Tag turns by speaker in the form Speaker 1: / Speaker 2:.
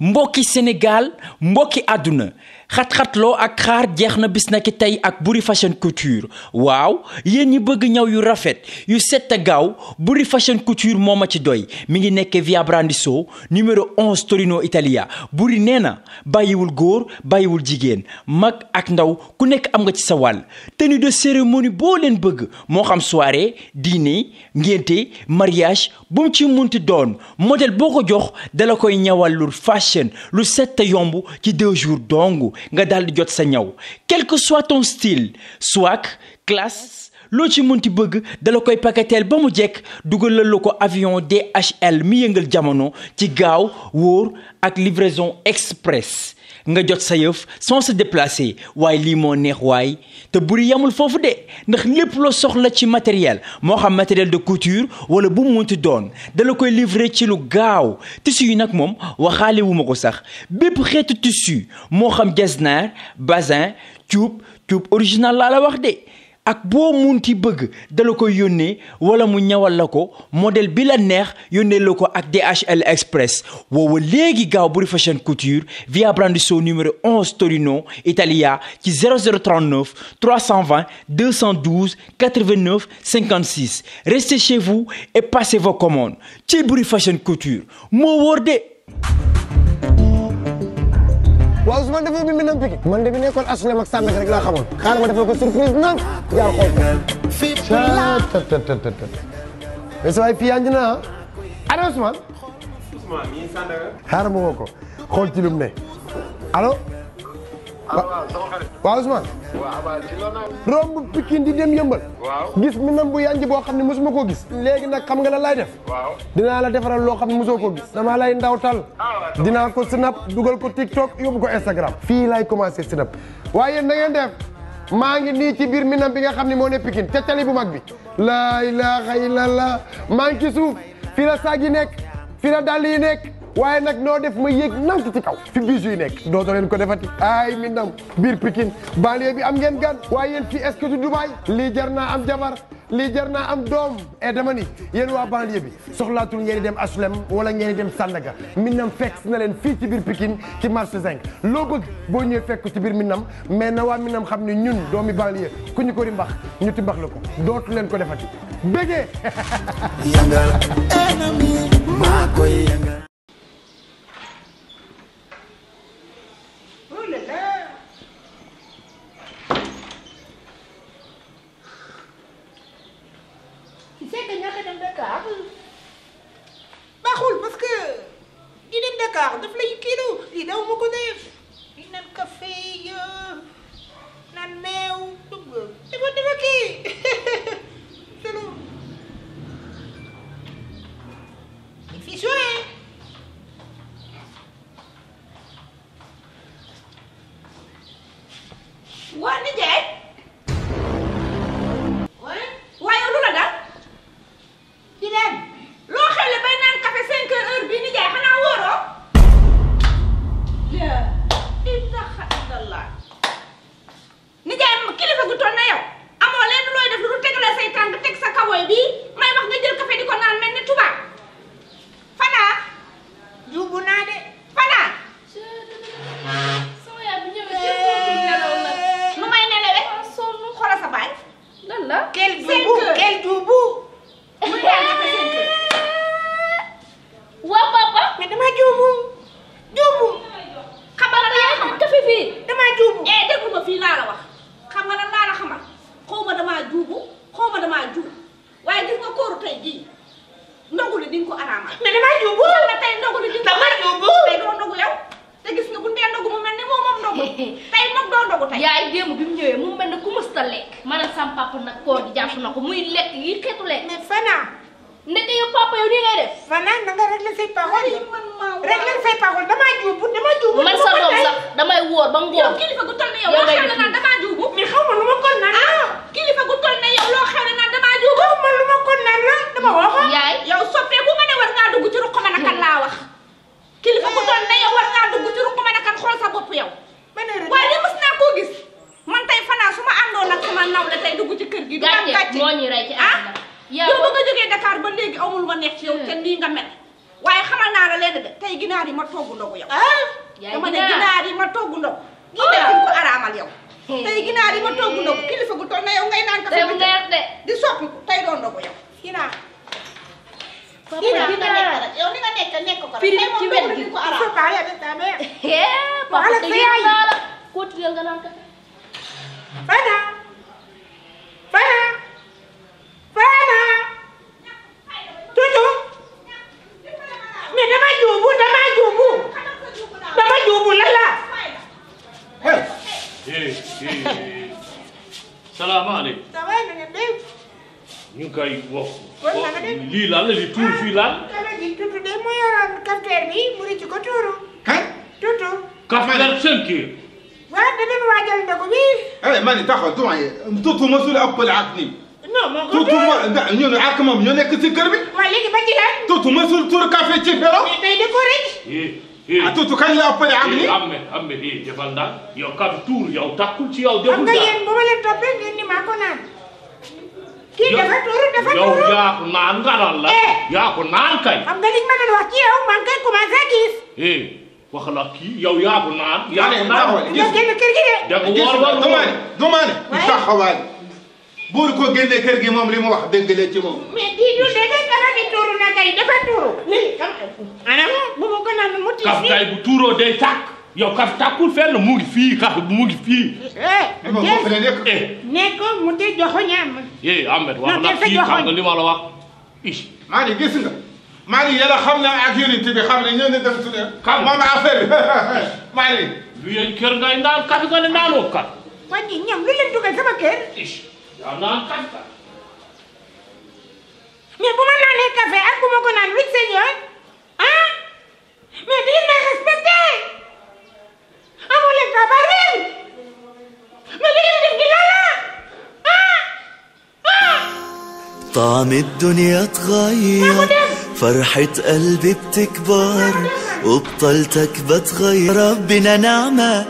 Speaker 1: mbokki Sénégal mbokki àdduna xat-xatloo ak xaar jeex na bis na ki tey ak Boury Fashion Couture waaw yéen ñi bëgg ñaw yu rafet yu set a gaaw Boury Fashion Couture moo ma ci doy mi ngi nekkee via Brandizzo numéro 11 Torino Italia Boury nee na bàyyiwul góor bàyyiwul jigéen mag ak ndaw ku nekk am nga ci sa wàll tenue de cérémonie boo leen bëgg moo xam soirée dîner ngénte mariage bu mu ci munti doon modèle boo ko jox dala koy ñawal lu fashion lu set a yomb ci 2 jours dong nga daal di jot sa ñaw quel que soit ton style swag classe loo ci mënti bëgg dala koy paketeel ba mu jekk dugalal la ko avion DHL mi yëngal jamono ci gaaw wóor ak livraison express nga jot sa yëf sans se déplacer waaye lii moo neex waay te Boury yamul foofu de ndax lépp loo soxla ci matériel moo xam matériel de couture wala bu mu munti doon dala koy livrer ci lu gaaw tissu yi nag moom waxaale wu ma ko sax bépp xeetu tissu moo xam jesner bazin cuub original laa la wax de ak boo munti bëgg dala koy yónnee wala mu ñawal la ko modèle bi la neex yónnee la ko ak DHL Express woowa léegi gaaw Boury Fashion Couture via Brandizzo numéro 11 Torino Italia ci 0039 320 212 89 56 restez chez vous et passez vos commandes ci Boury Fashion Couture moo wóor de.
Speaker 2: waaw Ousmane dafa bi nam piki man de bi nekkoon HLM ak Sandaga rek laa xamoon xaaral ma defal ko surprise nag jaar xool ko mais sa waay fii yaa ngi na allo Ousmane
Speaker 3: mii Sandaga
Speaker 2: xaaral ma woo ko xool ci lu mu ne allo waaw Ousmane romb Pikine di dem yëmbal gis mi nam bu yanji boo xam ne mosuma koo gis léegi nag xam nga la lay def dinaa la defaral loo xam ne mosoo koo gis dama lay ndawtal dinaa ko snap dugal ko TikTok yóbbu ko Instagram fii lay commencé snap waaye na ngeen def maa ngi nii ci biir mi nam bi nga xam ne moo ne Pikine ca tali bu mag bi laa ilaaha illallah maa ngi ci suuf fii la saag yi nekk fii la dàll yi nekk waaye nag noo def ma yéeg nank ci kaw fi biis yi nekk dootoo leen ko defati ay mi ndam biir Pikine banlieue bi am ngeen gan waaye yéen fii est-ce que du Dubaï lii jar naa am jabar lii jar naa am doom et dama ni yéen waa banlieue bi soxlaatul ngeen di dem HLM wala ngeen di dem Sandaga Minam fekk na leen fii ci biir Pikine ci marché 5 loo bëgg boo ñëwee fekk ci biir Minam mais na waa Minam xam ne ñun doomi banlieue ku ñu ko rimbax ñu timbax la ko dootu leen ko defati bégee
Speaker 4: yëngal ennemi maa koy yëngal.
Speaker 5: baaxul parce que di dem Dakar daf lay kilo lii daw ma ko def di naan café naan meew dugg dafa kii selo il fait chaud waa nijaay waaye lu la dal di leen loo xewle bay naan café 5 heures bii nijaay xanaa wóoroo la ilaha illallah nijaay kilifa gu toll na yow amoo leen looy def lu du tegale say tànk teg sa kawoy bii may wax nga jël café di ko naan mel ni tubaab fanaa juubu naa de fanaa
Speaker 6: sama yaay bu ñëwee nelaw la
Speaker 5: nu may nelawee xoolal sa baay
Speaker 6: lan la
Speaker 5: kel juubu muy naan café 5 heures
Speaker 6: waa papa
Speaker 5: mais dama juubu xamal la
Speaker 6: yaay xam café fii
Speaker 5: dama juubu déglu ma fii laa la wax xam nga lan laa la xamal xaw ma damaa juubu xaw ma damaa juub waaye gis nga kóoru tey jii ndogu li di nga ko araamal mais damaa juubu na tey ndogu li di nga ko juubu tey doo ndogu yow te gis nga bu ndee ndogu mu mel ni moom ndogu tey moom doo ndogu tey
Speaker 6: yaay démb bi mu ñëwee mu mel ne ku mësta lekk maanaam sam papa nag koor gi jàpp na ko muy lekk yi xeetu lekk
Speaker 5: mais Fana
Speaker 6: ndeke yow papa yow nii ngay def
Speaker 5: Fana na nga régler say paroles régler say paroles damaa juubu
Speaker 6: man sa doom sax damay wóor ba ngoon
Speaker 5: yow kilifa gu toll ne yow loo xew ne naan damaa juubu mais xaw ma lu ma kon naan kilifa gu toll ne yow loo xew ne naan damaa juubu xaw ma lu ma kon naan la dama waxoon
Speaker 6: yaay
Speaker 5: yow soppeeku nga ne war ngaa dugg ci ruq ma nakan laa wax kilifa gu toll ne yow war ngaa dugg ci ruq ma nakan xool sa bopp yow waaye li mës naa koo gis man tey Fana su ma àndoon ak sama nawle tey dugg ci kër gi du am gàcce
Speaker 6: moo ñuy rey ci àddina
Speaker 5: yow ba nga jógee Dakar ba léegi amul ma neex ci yow te nii nga mel waaye xamal naa la leen de tey ginaar yi ma togg ndogu yow dama ne ginaar yi ma togg ndox. ginaar yi ko araamal yow. tey ginaar yi ma togg ndox kilifa gu toll na yow ngay naan kafe bi di soppi ko tey doon ndogu yow. ginaar. yow ni nga nekk ko rek. tey moom ndogu di ko araam.
Speaker 6: papa te yéen naa la continuer nga naan kafe.
Speaker 5: Fana. Tutu. mais dama juubu lala.
Speaker 7: salaamaaleykum.
Speaker 5: ça va na nga def.
Speaker 7: ñu ngi koy wax. lii lan la li tuur fii lan.
Speaker 5: kala ji Tutu de moo yoroon cafetière bi mu rëcc ko tuuru. Tutu.
Speaker 7: cafetière seen kii.
Speaker 5: waaw da dem waajal ndogu bi.
Speaker 8: man taxaw doyen Tutu mosul ëppale ak nii.
Speaker 5: non moo ko
Speaker 8: Tutu ñun ak moom ñoo nekk ci kër bi.
Speaker 5: waaw léegi ba ci lan.
Speaker 8: Tutu mosul tuur café ci pero.
Speaker 5: mais tey da ko rëcc.
Speaker 8: Tutu kañ la ëppale ak nii.
Speaker 7: Ahmed defal daal yow café tuur yow takkul ci yow.
Speaker 5: xam nga yéen bu ma leen toppee ngeen ni maa ko naan. kii dafa tuuru.
Speaker 7: yow yaa ko naan nga naan la. yaa ko naan kay.
Speaker 5: xam nga liñ ma doon wax ci yow maa ngi koy commencé gis.
Speaker 7: wax la kii yow yaa ko naan. yaa ko naan
Speaker 5: nga génn kër gi de.
Speaker 7: da nga war
Speaker 8: dumaane taxawaay buur ko génne kër gi moom li mu wax dégg leen ci moom.
Speaker 5: mais kii du dégg kafe gi tuuru na kay dafa tuuru. lii kam anam bu ma ko naan mu tiis
Speaker 7: kaf kay bu tuuroo day tàkk yow kaf tàkkul fenn mu ngi fii kaf mu ngi fii.
Speaker 5: nekk mu di joxo ñaam.
Speaker 7: Ahmed wax na kii xam nga li ma la wax.
Speaker 8: maa ngi gis nga. maa ngi yàlla xam na ak unité bi xam ne ñoo ne dem tuuti. xam moom affaire bi maa ngi.
Speaker 7: lu yéen kër ngay naan kaf nga ne naanoo kat.
Speaker 5: waa ji ñam lu leen dugal sama kër.
Speaker 7: yaa naan kaf kat.
Speaker 5: mais bu ma naanee café ak bu ma ko naan luñ seen yoon ah mais di ngeen may respecté amoo leen tabareel mais li ngeen def gi lan la
Speaker 4: طعم الدنيا اتغير فرحة قلبي بتكبر وبطلتك بتغير ربنا نعمة